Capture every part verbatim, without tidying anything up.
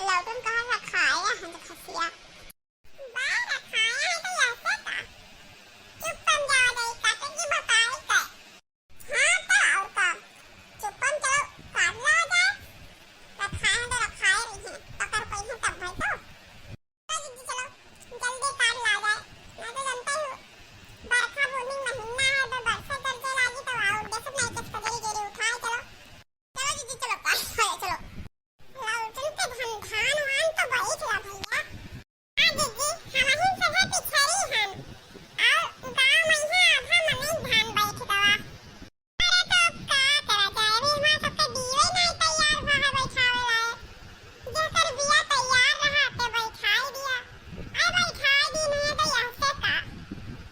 लौटन कहाँ रखाया है तो खसिया? बा रखाया है तो ऐसे का? चुप बन जावा जाई, काटे की बताई का? हाँ तो और का? चुप्पन चलो काट ला जाए। रखाए हैं तो रखाए रही हैं, पकड़ पई हैं तब भाई तो। चलो दीदी चलो, जल्दी काट ला जाए, ना तो जनता ही हो, बरखा बूनी महीना है, तो बरसा गरजे लागी तो और देख नहीं के सगरी गेली उठाए चलो। चलो दीदी चलो, काट ला जाए, चलो। लौटन के धन धान वान तो बैठ ला भैया। हाँ दीदी, हमहिन सभे पिछड़ी हन। और गाँव में है आधा मनई धान बैठ गवा। अरे तो अब का करा जाए, अभी वहाँ सबके बीवे नहीं तैयार हुआ है बैठावे लायक। जेकर बिया तैयार रहा ते बैठाई दिया। अरे बैठाई दी नहीं तो यहाँ से का?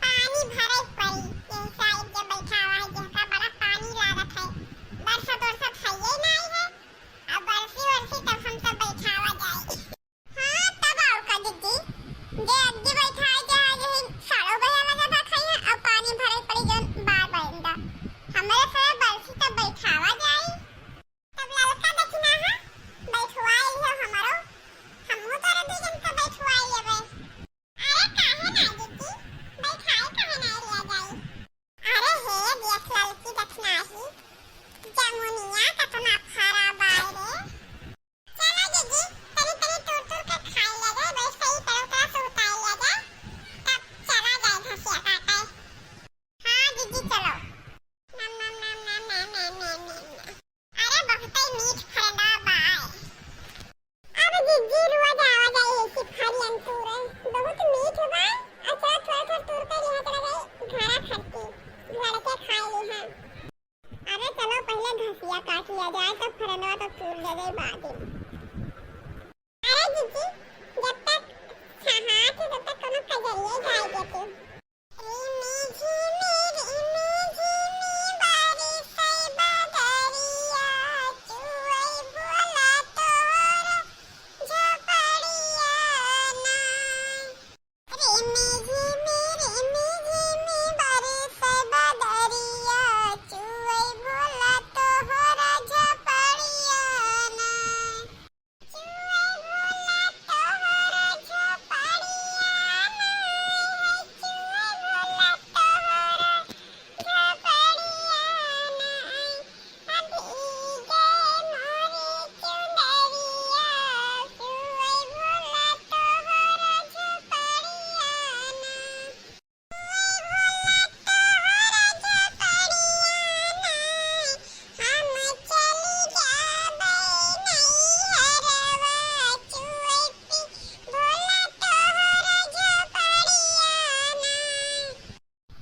पानी भरे पड़ी, यही साइड के बैठावा है, जेहका बड़ा पानी लागत है। बरसत वरसत है ये नहीं है। अब बरसी वरसी तब हम सब बैठावा जाए। हाँ, तब और का दीदी, जे अग्गी बैठाए के है, यही साड़ो बहे लगा था खाई है, अब पानी भरे पड़ी जौन बार बारिंदा। हमरे से बरसी तब बैठावा जाई। तब ललका दखिना है, बैठवाई हो हमरो, हमहू तोरे दू जन का बैठवाई लेबे। अरे काहे ना दीदी, बैठाए काहे ना लिया जाई? अरे हे देख ललकी दखिना ही, जमुनिया कतना फरा बाय रे। चलो दीदी, तनी तनी तूर तूर के खाई ले जाए, वैसे ही तरह तरह से उतार ले जाए, तब चला जाए घसिया काटे। हाँ दीदी चलो। नम नम नम नम नम नम नम नम नम। अरे बहुते मीठ फरना बाय। अब दीदी रोज आवा जाए ऐसी फरियन तूरे, बहुत मीठ बाय। अच्छा थोड़ा थोड़ा तूर के लिहा चला जाए घरा खरती, घर के खाए ली हाँ। अरे चलो पहले घसिया काट लिया जाए, तब फरनवा तो तूर ले जाए बाद में। अरे जीजी, जब तक छहात है तब तक कोनो कजरिए गाए देते। रिमी झिमी, रिमी झिमी बारिशै बदरिया, चुअई भोला तोहर झोपड़िया ना। रिमी झिमी, रिमी झिमी बारिशै बदरिया, चुअई भोला तोहर झोपड़िया ना। चुअई भोला तोहर झोपड़िया ना, चुअई भोला तोहर झोपड़िया ना।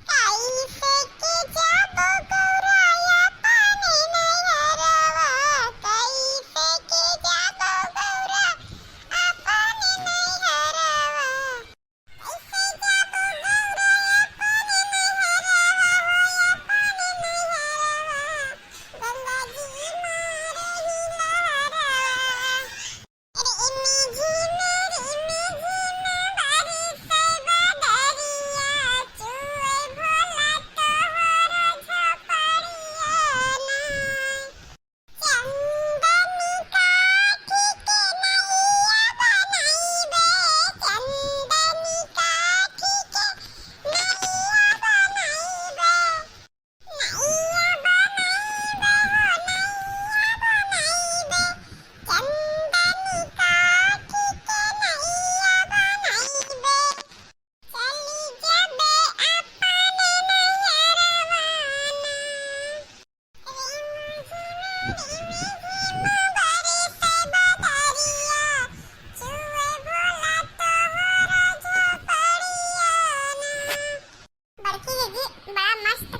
कैसे के जाबो गौरा अपने नैहरवा, कैसे के जाबो गौरा अपने नैहरवा। कैसे जाबो गौरा अपने नैहरवा, हो अपने नैहरवा, गंगा जी मारे ही लहरवा। रिमी झिमी, रिमी झिमी बारिशै बदरिया, चुअई भोला तोहर झोपड़िया ना। चंदनी काठी के नैया बनइबे, चंदनी काठी के नैया बनइबे। नैया बनइबे हो, नैया बनइबे, चंदनी काठी के नैया बनइबे। चली जबे अपने नैहरवा ना। रिम झिम, रिम झिम बारिशै बदरिया, चुअई भोला तोहर झोपड़िया ना। बड़की दीदी बड़ा मस्त